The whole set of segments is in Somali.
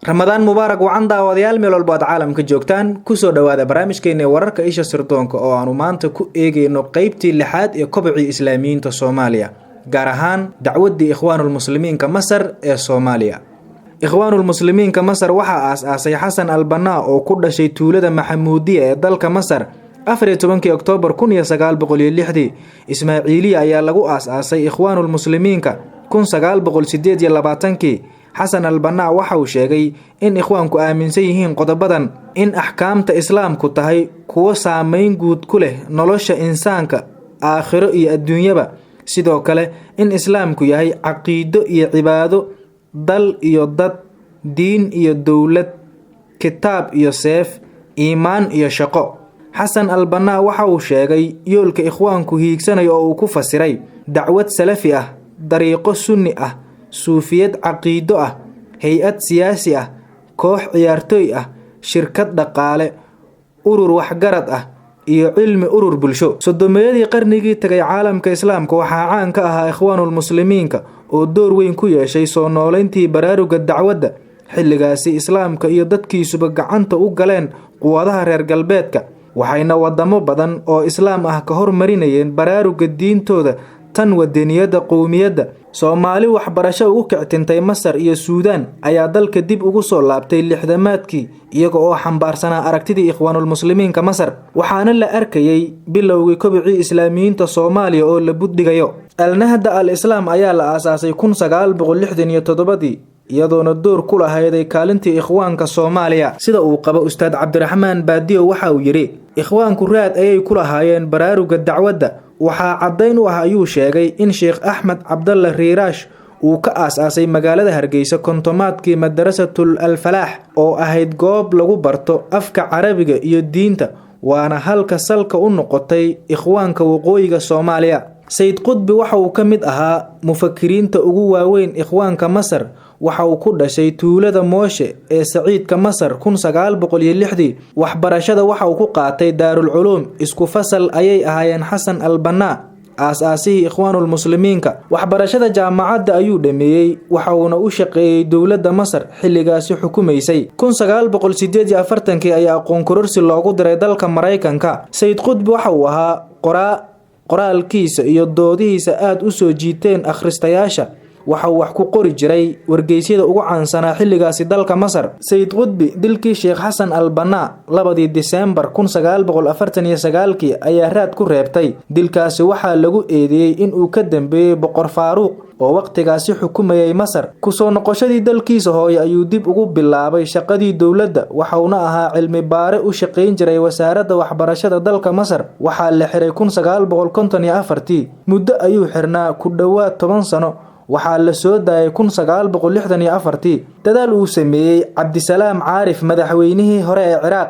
Ramadaan mubaarak wacan daawadayaal, meel walbo aad caalamka joogtaan, kusoo dhawaada barnaamijkeena wararka isha sirdoonka oo aanu maanta ku eegeyno qeybtii lixaad ee kobcii islaamiyiinta Soomaaliya, gaar ahaan dacwadii Ikhwaanulmuslimiinka Masar ee Soomaaliya. Ikhwaanulmuslimiinka Masar waxaa aas-aasay Xasan Albanaa oo ku dhashay tuulada Maxamuudiya ee dalka Masar 14-kii Oktoobar 1906-dii. Ismaaciiliya ayaa lagu aas-aasay Ikhwaanulmuslimiinka 1928-kii. Xasan Albanaa waxa uu sheegay in ikhwaanku aaminsan yihiin qodobadan: in axkaamta islaamku tahay kuwo saameyn guud ku leh nolosha insaanka aakhiro iyo adduunyaba, sidoo kale in islaamku yahay caqiido iyo cibaado, dal iyo dad, diin iyo dowlad, kitaab iyo seef, iimaan iyo shaqo. Xasan Albanaa waxa uu sheegay yoolka ikhwaanku hiigsanayo oo uu ku fasiray dacwad salafi ah, dariiqo sunni ah, suufiyad caqiido ah, hay-ad siyaasi ah, koox ciyaartooy ah, shirkad dhaqaale, urur waxgarad ah iyo cilmi urur bulsho. Sodomeeyadii qarnigii tagay caalamka islaamka waxaa caan ka ahaa Ikhwaanulmuslimiinka oo door weyn ku yeeshay soo nooleyntii baraaruga dacwadda. Xilligaasi islaamka iyo dadkiisuba gacanta u galeen quwadaha reer galbeedka, waxayna wadamo badan oo islaam ah ka hormarinayeen baraaruga diintooda tan wadaniyadda qowmiyadda. Soomaali waxbarasho ugu kictintay Masar iyo Suudaan ayaa dalka dib ugu soo laabtay lixdamaadkii, iyaga oo xambaarsanaa aragtidii Ikhwaanulmuslimiinka Masar, waxaana la arkayay bilowgii kobcii islaamiyiinta Soomaaliya oo la buddhigayo. Alnahda al Islaam ayaa la aasaasay 1967-dii, iyadoona door ku lahayday kaalintii ikhwaanka Soomaaliya. Sida uu qabo Ustaad Cabdiraxmaan Baadiyo, waxa uu yidhi ikhwaanku raad ayay ku lahaayeen baraaruga dacwadda. Waxaa caddayn u ah, ayuu sheegay, in Sheekh Axmed Cabdalle Riiraash uu ka aas-aasay magaalada Hargeysa kontomaadkii Madarasatul Alfalaax oo ahayd goob lagu barto afka carabiga iyo diinta, waana halka salka u noqotay ikhwaanka waqooyiga Soomaaliya. Sayid Qudbi waxa uu ka mid ahaa mufakiriinta ugu waaweyn ikhwaanka Masar. Waxa uu ku dhashay tuulada Mooshe ee Saciidka Masar 1906-dii. Waxbarashada waxa uu ku qaatay Daarul Culuum. Isku fasal ayay ahaayeen Xasan Albanaa, aas-aasihii Ikhwaanulmuslimiinka. Waxbarashada jaamacadda ayuu dhameeyey, waxa uuna u shaqeeyey dowladda Masar xilligaasi xukumaysay. 1948-kii ayaa aqoon kororsi loogu diray dalka Maraykanka. Sayid Qudbi waxa uu ahaa qoraa qoraalkiisa iyo doodihiisa aada u soo jiiteen akhristayaasha. Waxa uu wax ku qori jiray wargeysyada ugu caansanaa xilligaasi dalka Masar. Sayid Qudbi dilkii Sheekh Xasan Albanaa 2-dii Diseembar 1949-kii ayaa raad ku reebtay. Dilkaasi waxaa lagu eedeeyey inuu ka dambeeyey Boqor Faaruuq oo waqtigaasi xukumayay Masar. Kusoo noqoshadii dalkiisa hooye ayuu dib ugu bilaabay shaqadii dowladda, waxauna ahaa cilmi baare u shaqayn jiray wasaaradda waxbarashada dalka Masar. Waxaa la xiray 1954-tii. Muddo ayuu xirnaa, ku dhowaad 10 sano. Waxaa la soo daayay 1964-tii. Dadaal uu sameeyey Cabdisalaam Caarif, madaxweynihii hore ee Ciraaq,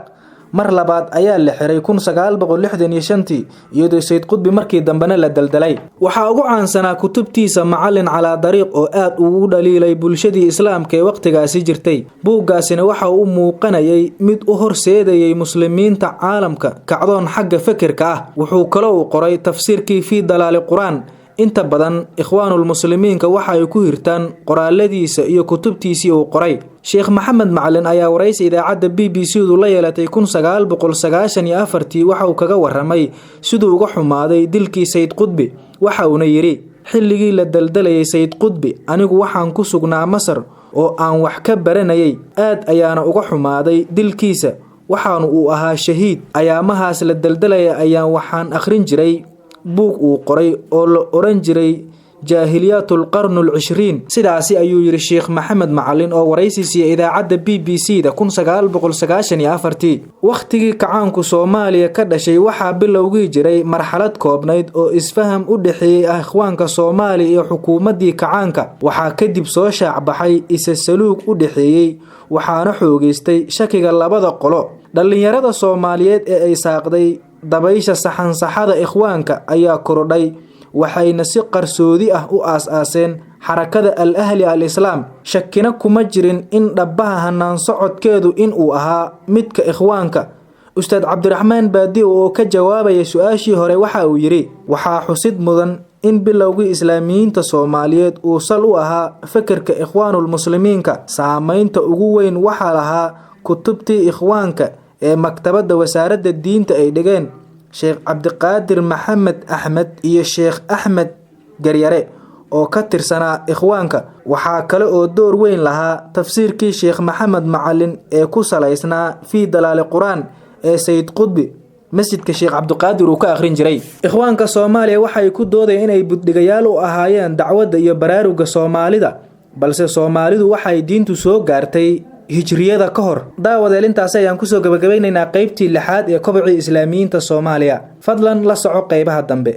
mar labaad ayaa la xiray 1965-tii, iyadoo Sayid Qudbi markii dambena la daldalay. Waxaa ugu caansanaa kutubtiisa Macalin calaa Dariiq oo aad ugu dhaliilay bulshadii islaamka ee wakhtigaasi jirtay. Buuggaasina waxa uu muuqanayay mid u horseedayay muslimiinta caalamka kacdoon xagga fekerka ah. Wuxuu kaloo uu qoray tafsiirkii Fii Dalaali Qur-aan. Inta badan Ikhwaanulmuslimiinka waxa ay ku hirtaan qoraaladiisa iyo kutubtiisii uu qoray. Sheekh Maxamed Macalin ayaa waraysi idaacadda BBC du la yeelatay 1994-tii waxa uu kaga waramay siduu uga xumaaday dilkii Sayid Qudbi. Waxa uuna yidhi: xilligii la daldalayay Sayid Qudbi anigu waxaan ku sugnaa Masar oo aan wax ka baranayay, aad ayaana uga xumaaday dilkiisa, waxaanu uu ahaa shahiid. Ayaamahaas la daldalaya ayaan waxaan akhrin jiray buug uu qoray oo la oran jiray Jaahiliyaatul Qarnul Cishriin. Sidaasi ayuu yidhi Sheekh Maxamed Macalin oo waraysi siiyey idaacadda BBC da 1994-tii. Wakhtigii kacaanku Soomaaliya ka dhashay waxaa bilowgii jiray marxalad koobnayd oo isfaham u dhexeeyey ikhwaanka Soomaaliya iyo xukuumaddii kacaanka. Waxaa kadib soo shaacbaxay isa saluug u dhexeeyey, waxaana xoogeystay shakiga labada qolo. Dhallinyarada Soomaaliyeed ee ay saaqday dabaysha saxansaxada ikhwaanka ayaa korodhay, waxayna si qarsoodi ah u aas-aaseen xarakada Al Ahli al Islaam. Shakina kuma jirin in dhabbaha hanaan socodkeedu inuu ahaa midka ikhwaanka. Ustaad Cabdiraxmaan Baadiyow oo ka jawaabaya su-aashii hore waxa uu yidhi: waxaa xusid mudan in bilowgii Islaamiyiinta Soomaaliyeed uu sal u ahaa fekerka Ikhwaanulmuslimiinka. Saameynta ugu weyn waxaa lahaa kutubtii Ikhwaanka ee maktabadda wasaaradda diinta ay dhigeen Sheekh Cabdiqaadir Maxamed Axmed iyo Sheekh Axmed Garyare oo ka tirsanaa Ikhwaanka. Waxaa kale oo door weyn lahaa tafsiirkii Sheekh Maxamed Macalin ee ku salaysnaa fii dalaali Qur-aan ee Sayid Qudbi masjidka Sheekh Cabdiqaadir uu ka akhrin jiray. Ikhwaanka Soomaaliya waxay ku doodayeen inay buddhigayaal u ahaayeen dacwadda iyo baraaruga Soomaalida, balse Soomaalidu waxay diintu soo gaartay hijriyada ka hor. Daawadeel, intaasi ayaan kusoo gabagabaynaynaa qeybtii lixaad ee kobocii Islaamiyiinta Soomaaliya. Fadlan la soco qeybaha dambe.